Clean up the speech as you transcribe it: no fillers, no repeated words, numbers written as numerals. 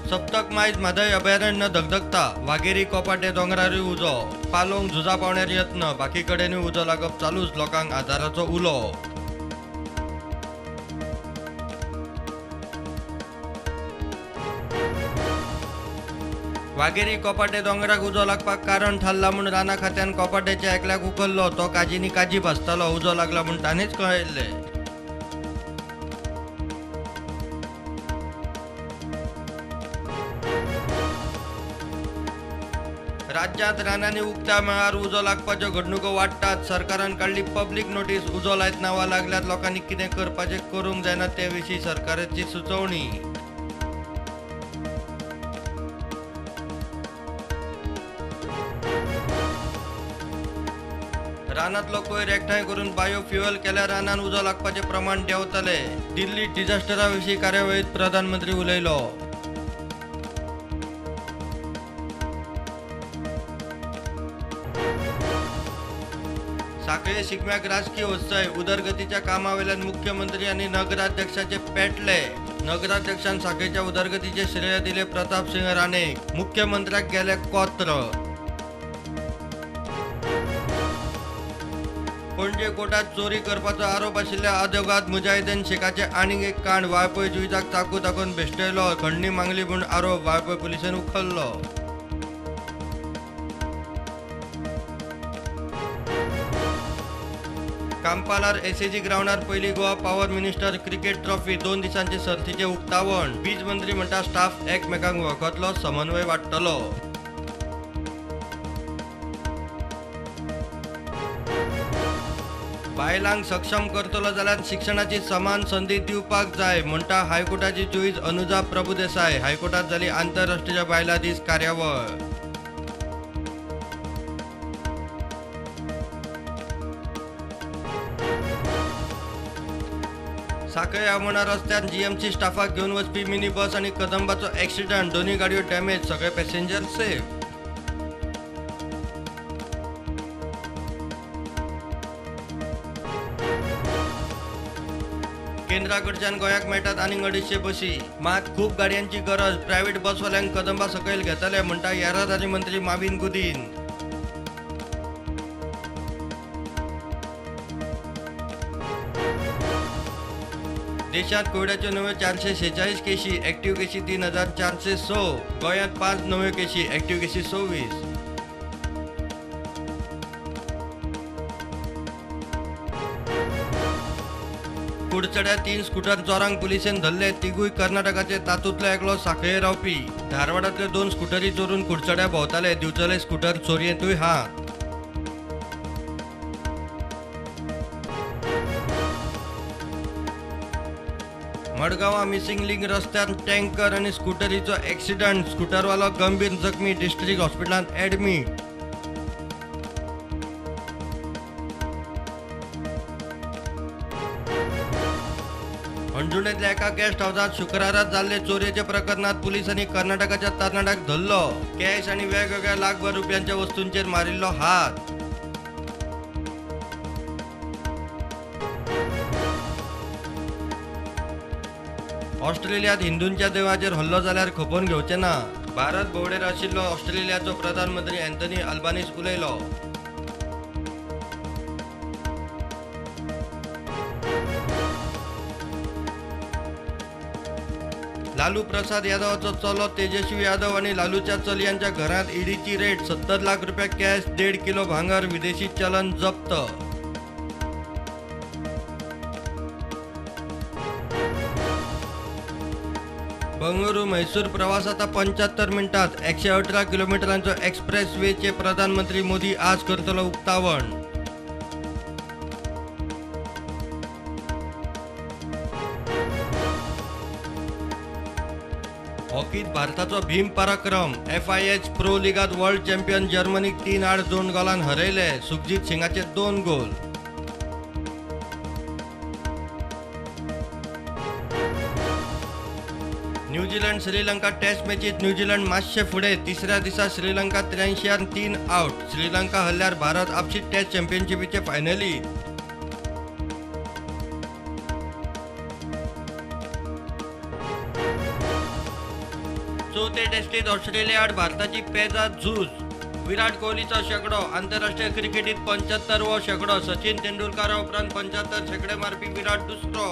सप्तक मायज म्हादय अभयारण्य धगधगता. वाघेरी कोपाटे दोंगरारूय उजो. पालोवंक झुजा पावण्यार यत्न. बाकी कडेनूय उजो लागप चालूच. लोकांक आदाराचो उलो. वाघेरी कोपाटे दोंगराक उजो लागपाक कारण थारला म्हूण राना खात्यान कोपाटेच्या एकल्याक उखल्लो. तो काजींनी काजी भाजतालो. उजो लागला म्हूण ताणेंच कळयल्लें. राज्यांत रानांनी उक्त्या मळार उजो लागपाच्यो घडणुको वाडटात. सरकारान काडली पब्लीक नोटीस. उजो लायत नांवां लागल्यार लोकांनी कितें करपाचें करूंक जायना ते विशीं सरकाराची सुचोवणी. रानांतलो कोयर एकठांय करून बायोफ्युएल केल्यार रानांत उजो लागपाचें प्रमाण देंवतलें. दिल्ली डिझास्टरा विशीं कार्यावळींत प्रधानमंत्री उलयलो. सांखळे शिगम्याक राजकी उत्सय. उदरगतीच्या कामावेल्यान मुख्यमंत्री आनी नगराध्यक्षाचे पेटले. नगराध्यक्षान सांखळेच्या उदरगतीचे श्रेय दिले प्रतापसिंह राणे. मुख्यमंत्र्याक गेले कोत्र. पणजे कोर्टात चोरी करपाचो आरोप आशिल्ल्या आदोगाद मुजाहिदीन शेखाचे आनीक एक कांड. वाळपय जुईजाक चाकू दाखोवन भेश्टयलो. खंडणी मागली म्हूण आरोप. वाळपय पुलिसेन उखल्लो. कांपालार एसएजी ग्रावंडार पयली Goa power minister cricket trophy. 2 दिसांचे सर्तीचें उक्तावण. वीज मंत्री म्हणटा स्टाफ एकमेकांक वळखतलो, समन्वय वाडटलो. बायलांक सक्षम करतलो जाल्यार शिक्षणाची समान संदी दिवपाक जाय म्हणटा हायकोर्टाची जुईज अनुजा प्रभुदेसाय. हायकोर्टात जाली आंतरराष्ट्रीय बायलां दीस कार्यावळ. सांखळे आमोणा रस्त्यार जीएमसी स्टाफाक घेवन वचपी मिनी बस आनी कदंबाचो एक्सिडंट. दोनूय गाडयो डॅमेज. सगळे पॅसेंजर सेफ. केंद्रा कडच्यान गोंयाक मेळटात आनीक 250 बशी. मात खूब गाडयांची गरज. प्रायव्हेट बसवाल्यांक कदंबा सकयल घेतले म्हणटा येरादारी मंत्री माविन गुदीन. देशात कोविडाच्यो नव्यो 446 केशी. ऍक्टिव्ह केशी 3406. गोंयांत 5 नव्यो केशी. ऍक्टिव्ह केशी 26. कुडचड्यार 3 स्कुटर चोरांक पुलिसेन धरले. तिगूय कर्नाटकाचे. तातूंतलो एकलो सांखळे रावपी. धारवाडांतल्यो 2 स्कुटरी चोरून कुडचड्यार भोंवताले. दिवचले स्कुटर चोरयेंतूय हात. मडगांवां मिसिंग लिंक रस्त्यार टँकर आनी स्कुटरीचो एक्सिडंट. स्कुटरवालो गंभीर जखमी. डिस्ट्रिक्ट हॉस्पिटलांत ऍडमीट. हणजुणेंतल्या एका गेस्ट हावसांत शुक्रारा जाल्ले चोरयेच्या प्रकरणांत पुलिसांनी कर्नाटकाच्या तरणाट्याक धरलो. कॅश आनी वेगवेगळ्या लाखभर रुपयांच्या वस्तूंचेर मारिल्लो हात. ऑस्ट्रेलियांत हिंदूंच्या देवळाचेर हल्लो जाल्यार खपोवन घेवचे ना. भारत भोंवडेर आशिल्लो ऑस्ट्रेलियाचो प्रधानमंत्री अँथनी अल्बानीस उलयलो. लालू प्रसाद यादवाचो चलो तेजस्वी यादव आनी लालूच्या चलयांच्या घरांत ईडीची रेड. 70 लाख रुपया कॅश, 1.5 किलो भांगर, विदेशी चलन जप्त. बंगळुरू म्हैसूर प्रवास आता 75 मिनटात. 118 किलोमीटरांचो एक्सप्रेस वेचे प्रधानमंत्री मोदी आज करतलो उक्तावण. हॉकीत भारताचो भीम पराक्रम. FIH pro लिगात वर्ल्ड चॅम्पियन जर्मनीक 3-2 गोलान हरयले. सुखजीत सिंगाचे 2 गोल. न्यूझीलंड श्रीलंका टेस्ट मॅचीत न्यूझीलंड मातशे फुडें. तिसऱ्या दिसा श्रीलंका 83-3 आउट. श्रीलंका हरल्यार भारत आपशी टेस्ट चॅम्पियनशिपीचे फायनलीत. चवथे टेस्टीत ऑस्ट्रेलिया आड भारताची पेजाद झूज. विराट कोहलीचो शेंकडो. आंतरराष्ट्रीय क्रिकेटीत 75वो शेंकडो. सचिन तेंडुलकरा उपरांत 75 शेंकडे मारपी विराट दुसरो.